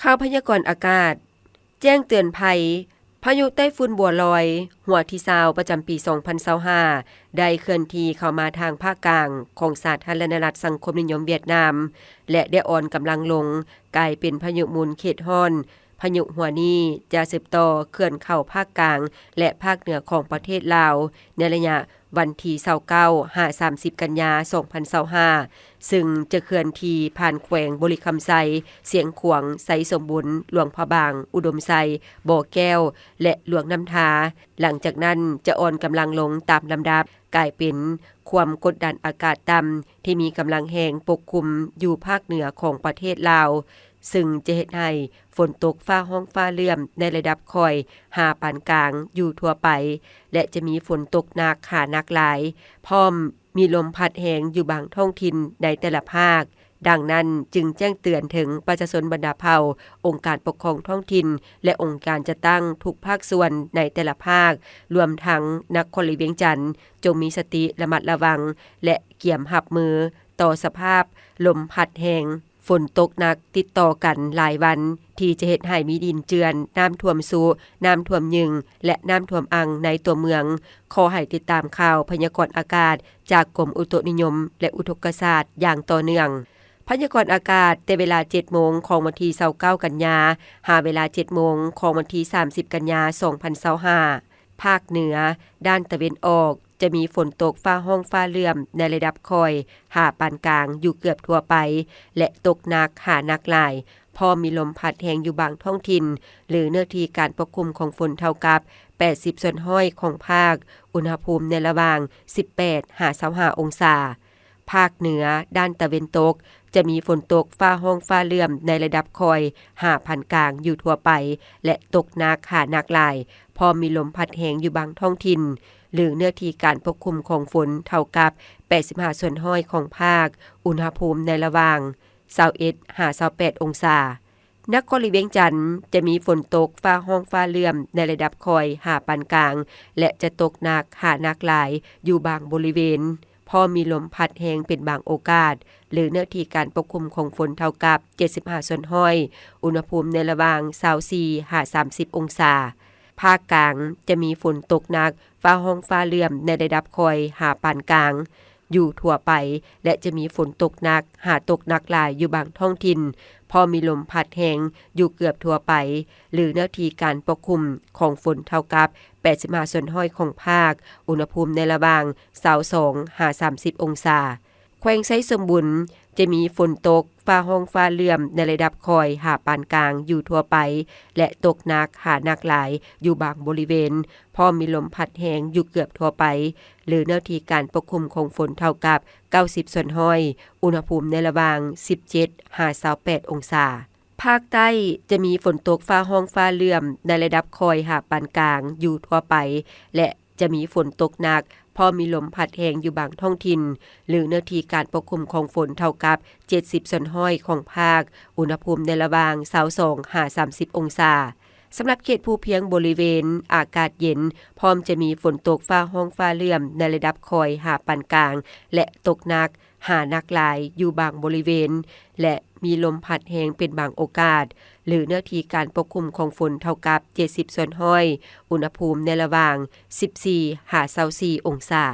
ຂ່າວພະຍາກອນອາກາດ ແຈ້ງເຕືອນໄພ ພາຍຸໄຕ້ຝຸ່ນບົວລອຍ ຫົວທີຊາວ ປະຈຳປີສອງພັນຊາວຫ້າ ໄດ້ເຄື່ອນທີ່ເຂົ້າມາທາງພາກກາງຂອງສາທາລະນະລັດສັງຄົມນິຍົມຫວຽດນາມ ແລະ ໄດ້ອ່ອນກຳລັງລົງ ກາຍເປັນພາຍຸໝູນເຂດຮ້ອນ. ພາຍຸຫົວນີ້ຈະສືບຕໍ່ເຄື່ອນເຂົ້າພາກກາງ ແລະ ພາກເໜືອຂອງປະເທດລາວ ໃນໄລຍະວັນທີຊາວເກົ້າ ຫາ ສາມສິບ ກັນຍາ ສອງພັນຊາວຫ້າ ຊຶ່ງຈະເຄື່ອນທີ່ຜ່ານແຂວງບໍລິຄຳໄຊ, ຊຽງຂວາງ, ໄຊສົມບູນ, ຫຼວງພະບາງ, ອຸດົມໄຊ, ບໍ່ແກ້ວ ແລະ ຫຼວງນ້ຳທາ. ຫຼັງຈາກນັ້ນຈະອ່ອນກຳລັງລົງຕາມລຳດັບ, ກາຍເປັນຄວາມກົດດັນອາກາດຕ່ຳ ທີ່ມີກຳລັງແຮງປົກຄຸມຢູ່ພາກເໜືອຂອງປະເທດລາວ, ຊຶ່ງຈະເຮັດໃຫ້ຝົນຕົກຟ້າຮ້ອງຟ້າເຫຼື້ອມໃນລະດັບຄ່ອຍຫາປານກາງຢູ່ທົ່ວໄປ ແລະ ຈະມີຝົນຕົກໜັກຫາໜັກຫຼາຍ, ພ້ອມມີລົມພັດແຮງຢູ່ບາງທ້ອງຖິ່ນໃນແຕ່ລະພາກ. ດັ່ງນັ້ນຈຶ່ງແຈ້ງເຕືອນເຖິງປະຊາຊົນບັນດາເຜົ່າ, ອົງການປົກຄອງທ້ອງຖິ່ນ ແລະ ອົງການຈັດຕັ້ງທຸກພາກສ່ວນໃນແຕ່ລະພາກ, ລວມທັງນະຄອນຫຼວງວຽງຈັນ, ຈົ່ງມີສະຕິລະມັດລະວັງ ແລະ ກຽມຮັບມືຕໍ່ສະພາບລົມພັດແຮງ, ຝົນຕົກໜັກຕິດຕໍ່ກັນຫຼາຍວັນ ທີ່ຈະເຮັດໃຫ້ມີດິນເຈື່ອນ, ນ້ຳຖ້ວມຊຸ, ນ້ຳຖ້ວມຍຶງ ແລະ ນ້ຳຖ້ວມອັ່ງໃນຕົວເມືອງ. ຂໍໃຫ້ຕິດຕາມຂ່າວພະຍາກອນອາກາດຈາກກົມອຸຕຸນິຍົມ ແລະ ອຸທົກກະສາດຢ່າງຕໍ່ເນື່ອງ. ພະຍາກອນອາກາດແຕ່ເວລາເຈັດໂມງຂອງວັນທີຊາວເກົ້າ ກັນຍາ ຫາເວລາເຈັດໂມງຂອງວັນທີສາມສິບ ກັນຍາ ສອງພັນຊາວຫ້າ. ພາກເໜືອດ້ານຕາເວັນອອກ ຈະມີຝົນຕົກຟ້າຮ້ອງຟ້າເຫຼື້ອມໃນລະດັບຄ່ອຍຫາປານກາງຢູ່ເກືອບທົ່ວໄປ ແລະ ຕົກໜັກຫາໜັກຫຼາຍ, ພ້ອມມີລົມພັດແຮງຢູ່ບາງທ້ອງຖິ່ນ ຫຼື ເນື້ອທີ່ການປົກຄຸມຂອງຝົນເທົ່າກັບແປດສິບສ່ວນຮ້ອຍຂອງພາກ, ອຸນຫະພູມໃນລະຫວ່າງສິບແປດຫາຊາວຫ້າອົງສາ. ພາກເໜືອດ້ານຕາເວັນຕົກ ຈະມີຝົນຕົກຟ້າຮ້ອງຟ້າເຫຼື້ອມໃນລະດັບຄ່ອຍຫາປານກາງຢູ່ທົ່ວໄປ ແລະ ຕົກໜັກຫາໜັກຫຼາຍ, ພ້ອມມີລົມພັດແຮງຢູ່ບາງທ້ອງຖິ່ນ ຫຼື ເນື້ອທີ່ການປົກຄຸມຂອງຝົນເທົ່າກັບແປດສິບຫ້າສ່ວນຮ້ອຍຂອງພາກ, ອຸນຫະພູມໃນລະຫວ່າງຊາວເອັດຫາຊາວແປດອົງສາ. ນະຄອນຫຼວງວຽງຈັນ ຈະມີຝົນຕົກຟ້າຮ້ອງຟ້າເຫຼື້ອມໃນລະດັບຄ່ອຍຫາປານກາງ ແລະ ຈະຕົກໜັກຫາໜັກຫຼາຍຢູ່ບາງບໍລິເວນ, ພ້ອມມີລົມພັດແຮງເປັນບາງໂອກາດ ຫຼື ເນື້ອທີ່ການປົກຄຸມຂອງຝົນເທົ່າກັບເຈັດສິບຫ້າສ່ວນຮ້ອຍ, ອຸນຫະພູມໃນລະຫວ່າງຊາວສີ່ຫາສາມສິບອົງສາ. ພາກກາງຈະມີຝົນຕົກໜັກ, ຟ້າຮ້ອງຟ້າເຫຼື້ອມໃນລະດັບຄ່ອຍຫາປານກາງຢູ່ທົ່ວໄປ ແລະ ຈະມີຝົນຕົກໜັກຫາຕົກໜັກຫຼາຍຢູ່ບາງທ້ອງຖິ່ນ, ພ້ອມມີລົມພັດແຮງຢູ່ເກືອບທົ່ວໄປ ຫຼື ເນື້ອທີ່ການປົກຄຸມຂອງຝົນເທົ່າກັບແປດສິບຫ້າສ່ວນຮ້ອຍຂອງພາກ, ອຸນຫະພູມໃນລະຫວ່າງຊາວສອງຫາສາມສິບອົງສາ. ແຂວງໄຊສົມບູນ ຈະມີຝົນຕົກ, ຟ້າຮ້ອງຟ້າເຫຼື້ອມໃນລະດັບຄ່ອຍຫາປານກາງຢູ່ທົ່ວໄປ ແລະ ຕົກໜັກຫາໜັກຫຼາຍຢູ່ບາງບໍລິເວນ, ພ້ອມມີລົມພັດແຮງຢູ່ເກືອບທົ່ວໄປ ຫຼື ເນື້ອທີ່ການປົກຄຸມຂອງຝົນເທົ່າກັບເກົ້າສິບສ່ວນຮ້ອຍ, ອຸນຫະພູມໃນລະຫວ່າງສິບເຈັດຫາຊາວແປດອົງສາ. ພາກໃຕ້ຈະມີຝົນຕົກ, ຟ້າຮ້ອງຟ້າເຫຼື້ອມໃນລະດັບຄ່ອຍຫາປານກາງຢູ່ທົ່ວໄປ ແລະ ຈະມີຝົນຕົກໜັກ, ພ້ອມມີລົມພັດແຮງຢູ່ບາງທ້ອງຖິ່ນ ຫຼື ເນື້ອທີ່ການປົກຄຸມຂອງຝົນເທົ່າກັບເຈັດສິບສ່ວນຮ້ອຍຂອງພາກ, ອຸນຫະພູມໃນລະຫວ່າງຊາວສອງຫາສາມສິບອົງສາ. ສຳລັບເຂດພູພຽງບໍລິເວນ ອາກາດເຢັນ, ພ້ອມຈະມີຝົນຕົກ, ຟ້າຮ້ອງຟ້າເຫຼື້ອມໃນລະດັບຄ່ອຍຫາປານກາງ ແລະ ຕົກໜັກຫາໜັກຫຼາຍຢູ່ບາງບໍລິເວນ ແລະ ມີລົມພັດແຮງເປັນບາງໂອກາດ ຫຼື ເນື້ອທີ່ການປົກຄຸມຂອງຝົນເທົ່າກັບເຈັດສິບສ່ວນຮ້ອຍ, ອຸນຫະພູມໃນລະຫວ່າງສິບສີ່ຫາຊາວສີ່ອົງສາ.